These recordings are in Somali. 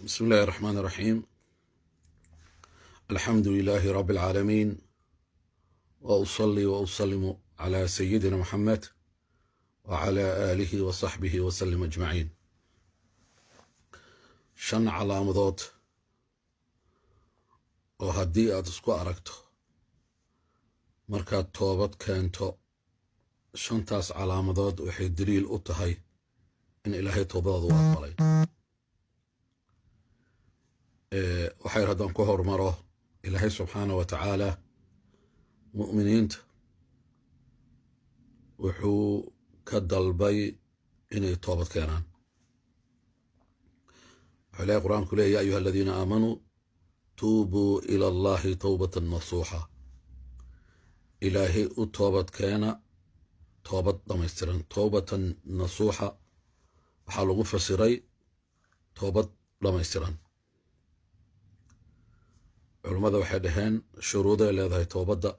بسم الله الرحمن الرحيم. الحمد لله رب العالمين، وأصلي وأسلم على سيدنا محمد وعلى آله وصحبه وسلم أجمعين. Shan calaamadood oo haddii aad isku aragto markaad toobad keento, shantaas calaamadood waxay daliil u tahay in Ilaahay toobadaada u aqbalay. Waxay haddaan ku hormaro, Ilaahay subxaana wa tacaala mu'miniinta wuxuu ka dalbay inay toobad keenaan. Wuxuu Ilahay Qur-aanku leeya: "يا أيها الذين آمنوا توبوا إلى الله توبة نصوحا." Ilaahay u toobad keena toobad dhamaystiran. توبة نصوحا waxaa lagu fasiray toobad dhamaystiran. Culummada waxay dhaheen shuruuday leedahay toobadda.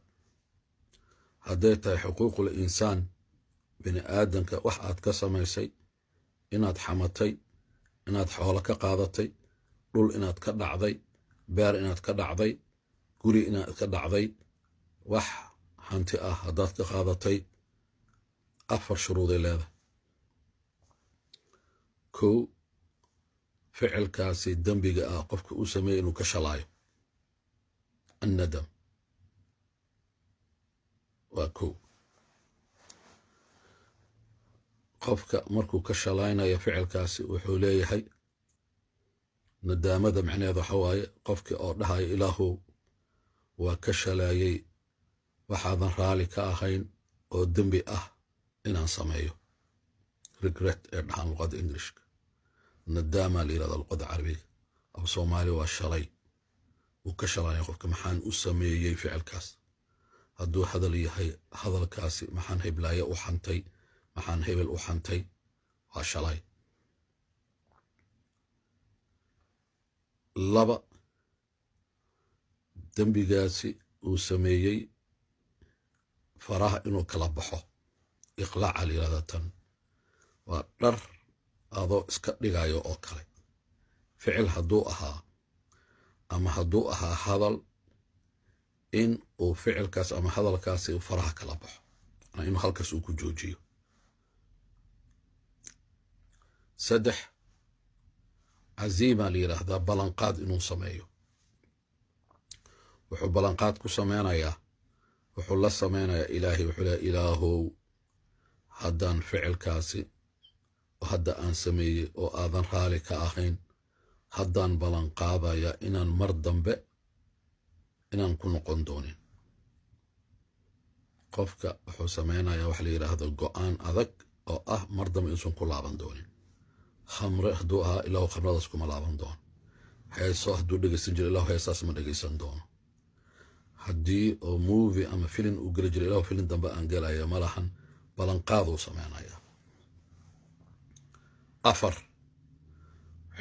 Hadday tahay حقوق الإنسان, bini aadanka wax aad ka samaysay, inaad xamatay, inaad xoolo ka qaadatay, dhul inaad ka dhacday, beer inaad ka dhacday, guri inaad ka dhacday, wax hanti ah haddaad ka qaadatay, afar shuruuday leedahay. Kow, ficilkaasi dembiga ah qofka uu sameeyey inuu ka shalaayo, الندم, waa kow. Qofka markuu ka shalaynayo ficilkaasi, wuxuu leeyahay nadaamada macnaheed waxa waaye qofkii oo dhahayo: "Ilaahow, waa ka shalaayey waxaadan raali ka ahayn oo dembi ah inaan sameeyo." Regret ee dhahaan luqadda Englishka, nadaama la yirahda luqadda Carabiga. Af Soomaali waa shalay. Wuu ka shalanaya qofka: maxaan u sameeyey ficilkaas? Hadduu hadal yahay hadalkaasi, maxaan heblaaye u xantay? Maxaan hebel u xantay? Waa shalay. Laba, dembigaasi uu sameeyey faraha inuu kala baxo, iqlaaca la yirahda. Tan waa dhar adoo iska dhigayo oo kale. Ficil hadduu ahaa ama hadduu ahaa hadal, in uu ficilkaas ama hadalkaasi faraha kala baxo, inuu halkaas uu ku joojiyo. Saddex, caziima la yidhaahdaa, ballanqaad inuu sameeyo. Wuxuu ballanqaad ku sameynayaa, wuxuu la sameynayaa Ilaahay. Wuxuu leeya: "Ilaahow, haddaan ficilkaasi hadda aan sameeyey oo aadan raali ka ahayn, haddaan ballanqaadaya inaan mar dambe inaan ku noqon doonin." Qofka wuxuu sameynayaa waxa la yidhaahdo go-aan adag oo ah mar dambe inuusan ku laaban doonin. Khamre hadduu ahaa, "Ilaahu, khamradaas kuma laaban doono." Heeso hadduu dhegeysan jiro, "Ilaahu, heesaas ma dhegeysan doono." Haddii oo movie ama filin uu geli jiro, "Ilaahu, filin dambe aan gelaya ma lahan." Ballanqaaduu sameynayaa. Afar,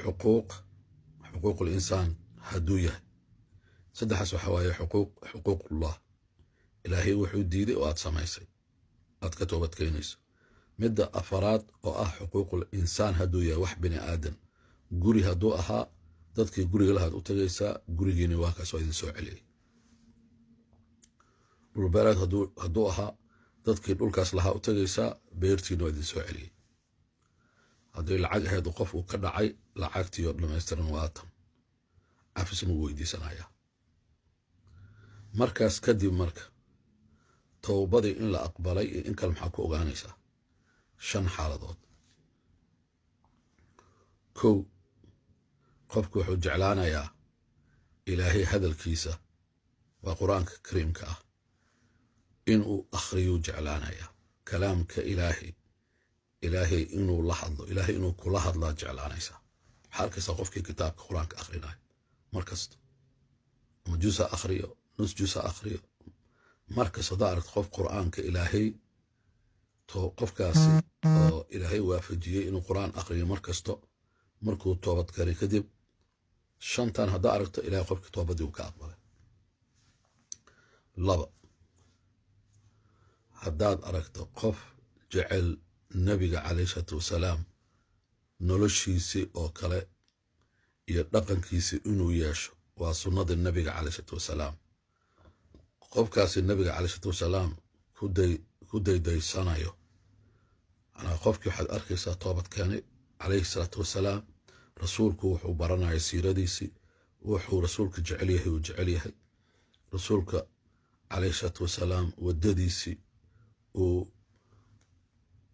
xuquuq حقوق الإنسان hadduu yahay. Saddexaas waxa waaye xuquuq حقوق الله, Ilaahay wuxuu diiday oo aad samaysay, aad ka toobad keenayso. Midda afaraad oo ah حقوق الإنسان hadduu yahay, wax bini aadan, guri hadduu ahaa, dadkii guriga lahaad u tagaysaa: "Gurigiini waa kaas, waa idin soo celiyay." Dhulbeereed hadduu ahaa, dadkii dhulkaas lahaa u tagaysaa: "Beertiina waa idin soo celiyey." Hadday lacag ahayd qof uu ka dhacay, lacagtii oo dhamaystiran waatan, cafisna wuu weydiisanayaa. Markaas kadib, marka towbadii in la aqbalay iyo in kale maxaa ku ogaanaysaa? Shan xaaladood. Kow, qofku wuxuu jeclaanayaa Ilaahay hadalkiisa, waa Qur-aanka kariimka ah, inuu akhriyuu jeclaanayaa. Kalaamka Ilaahay, Ilaahay inuu la hadlo, Ilaahay inuu kula hadlaa jeclaanaysaa. Waxaa arkaysaa qofkii kitaabka Qur-aanka akhrinayo mar kasta, ama juz ha akhriyo, nus juz ha akhriyo, markasta haddaa aragto qof Qur-aanka Ilaahay to, qofkaasi oo Ilaahay waafajiyey inuu Qur-aan akhriyo mar kasto markuu toobad keenay kadib, shantan haddaa aragto, Ilahay qofkii toobadii uu ka aqbalay. Laba, haddaad aragto qof jecel Nebiga calayhi salaatu wasalaam, noloshiisii oo kale. Iyo dhaqankiisi inuu yeesho waa sunnada Nebiga caleyh isalaatu wasalaam. Qofkaasi Nebiga caleyh isalaatu wasalaam ku daydaysanayo, manaa qofkii waxaad arkaysaa toobad keenay calayhi salaatu wasalaam. Rasuulku wuxuu baranaya siiradiisii, wuxuu rasuulka jecel yahay uu jecel yahay, rasuulka calayhi salaatu wasalaam waddadiisii uu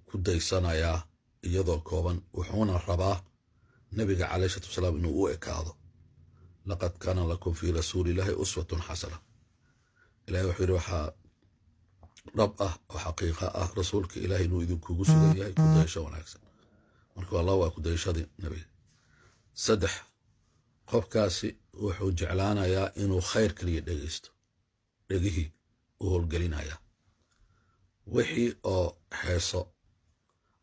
ku daysanayaa iyadoo kooban, wuxuuna rabaa Nebiga calayhi salaatu wasalaam inuu u ekaado. لقد كان لكم في رسول الله أسوة حسنة. Ilahay wuxuu yidhi, waxaa dhab ah oo xaqiiqa ah rasuulka Ilahay inuu idinkugu sugan yahay ku dayasho wanaagsan. Marka waa laba, waa ku dayashadii Nebiga. Saddex, qofkaasi wuxuu jeclaanayaa inuu khayr kaliya dhegeysto, dhegihii u howlgelinayaa. Wixii oo heeso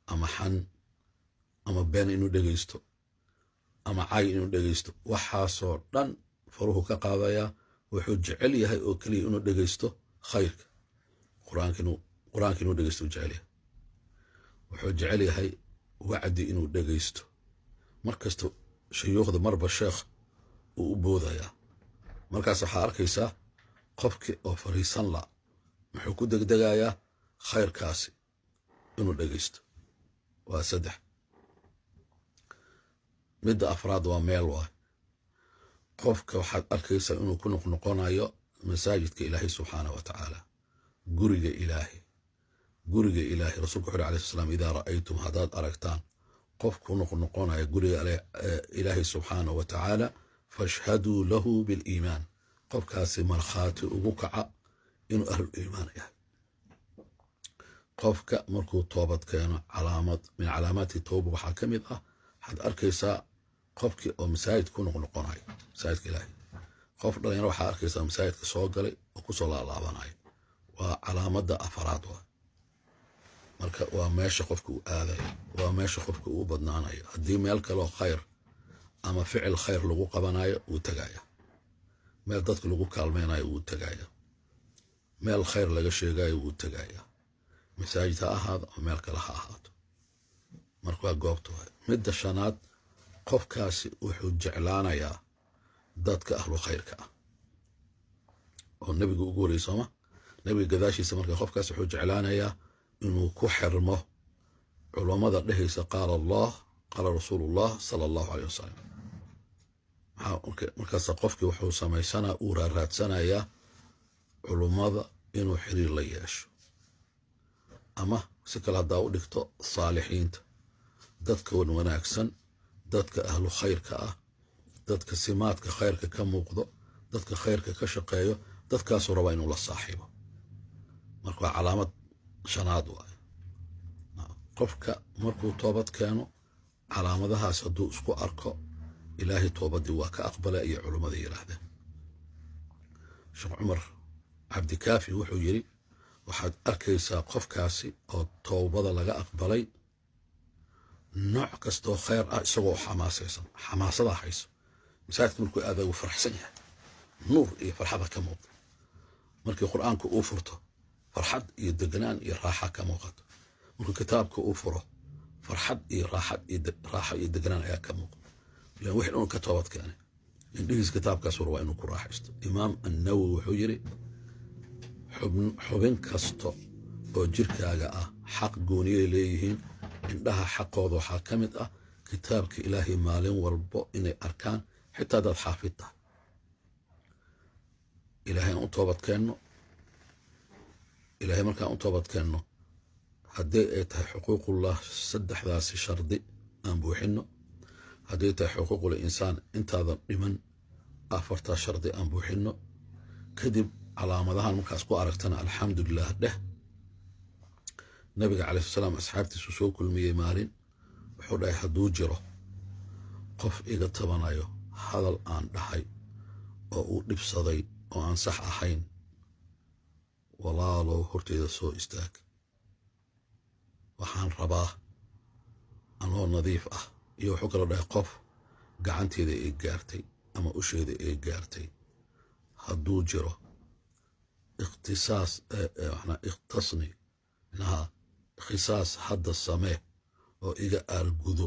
ama xan ama been inuu dhegeysto ama cay inuu dhegeysto, waxaasoo dhan faruhu ka qaadayaa. Wuxuu jecel yahay oo keliya inuu dhegeysto khayrka, Qur-aanka inuu dhegeysto uu jecel yahay. Wuxuu jecel yahay wacdi inuu dhegeysto. Markasta shuyuukhda marba sheekh uu u boodayaa. Markaas waxaa arkaysaa qofkii oo fariisan la, muxuu ku degdegayaa khayrkaasi inuu dhegeysto. Waa saddex. Midda afraad waa meel waay. Qofka waxaad arkaysaa inuu ku noqnoqonayo masaajidka Ilaahay subxaana wa tacaala, guriga Ilaahay, guriga Ilaahay. Rasulku wuxu uri alayh slam: إذا رأيتم, haddaad aragtaan qof ku noqnoqonaya guriga Ilaahay subxaana wa tacaala, فاشهدوا له بالإيمان, qofkaasi markhaati ugu kaca inuu ahlu iimaan yahay. Qofka markuu toobad keeno, calaamad من علامات التوبة waxaa ka mid ah waxaad arkaysaa qofkii oo masaajid ku noqnoqonayo, masaajidka Ilaahay. Qof dhalinyaro waxaa arkaysaa masaajidka soo galay oo kusoo laalaabanayo. Waa calaamadda afaraad. Waa marka waa meesha qofka uu aadayo, waa meesha qofka uu u badnaanayo. Haddii meel kaloo khayr ama ficil khayr lagu qabanayo, wuu tegaya. Meel dadka lagu kaalmeynayo, wuu tegaya. Meel khayr laga sheegayo, wuu tegaya, masaajid ha ahaado ama meel kale ha ahaato. Marka waa goobta waay. Midda shanaad, qofkaasi wuxuu jeclaanayaa dadka ahlu khayrka ah oo Nebigu ugu horreyey, sooma? Nebiga gadaashiisa. Marka qofkaas wuxuu jeclaanayaa inuu ku xirmo culummada dhehaysa قال الله قال رسول الله صلى الله عليه وسلم. Markaas qofkii wuxuu samaysanaa, uu raaraadsanayaa culummada inuu xiriir la yeesho, ama si kale haddaa u dhigto, saalixiinta, dadka wan wanaagsan, dadka ahlu khayrka ah, dadka simaadka khayrka ka muuqdo, dadka khayrka ka shaqeeyo, dadkaasuu rabaa inuu la saaxiibo. Marka waa calaamad shanaad waay. Qofka markuu toobad keeno, calaamadahaas hadduu isku arko, Ilaahay toobadii waa ka aqbalay, ayay culummada yidhaahdeen. Sheekh Cumar Cabdikaafi wuxuu yidhi, waxaad arkaysaa qofkaasi oo toobada laga aqbalay nooc kastoo khayr ah isagoo xamaasaysan, xamaasadaa hayso. Masaajidka markuu aada wuu faraxsan yahay, nuur iyo farxada ka muuqda. Markii Qur-aanka uu furto, farxad iyo deganaan iyo raaxa ka muuqato. Markuu kitaabka uu furo, farxad iyo raaxad iyo raaxo iyo deganaan ayaa ka muuqda, ilan wixii dhan ka toobad keenay. Indhihiis kitaabkaas waa inuu ku raaxaysto. Imaam Annawowi wuxuu yidhi, xubin kasta oo jirkaaga ah xaq gooniyay leeyihiin. Indhaha xaqooda waxaa ka mid ah kitaabka Ilaahay maalin walbo inay arkaan, xitaa haddaad xaafid tahay. Ilaahay aan u toobad keenno. Ilaahay markaan u toobad keenno, haddii ay tahay xuquuqullah, saddexdaasi shardi aan buuxinno. Hadday tahay xuquuqul insaan, intaadan dhiman afartaa shardi aan buuxinno. Kadib calaamadahan markaas ku aragtana, alxamdulilah dheh. Nabiga calayhi salaam asxaabtiisu soo kulmiyey maalin. Wuxuu dhahay, hadduu jiro qof iga tabanayo hadal aan dhahay oo uu dhibsaday oo aan sax ahayn, walaalow, horteyda soo istaag. Waxaan rabaa anoo nadiif ah. Iyo wuxuu kaloo dhahay, qof gacanteeda ay gaartay ama usheeda ay gaartay hadduu jiro, ikhtisaas ikhtasni, manaha khisaas hadda samee oo iga aargudo.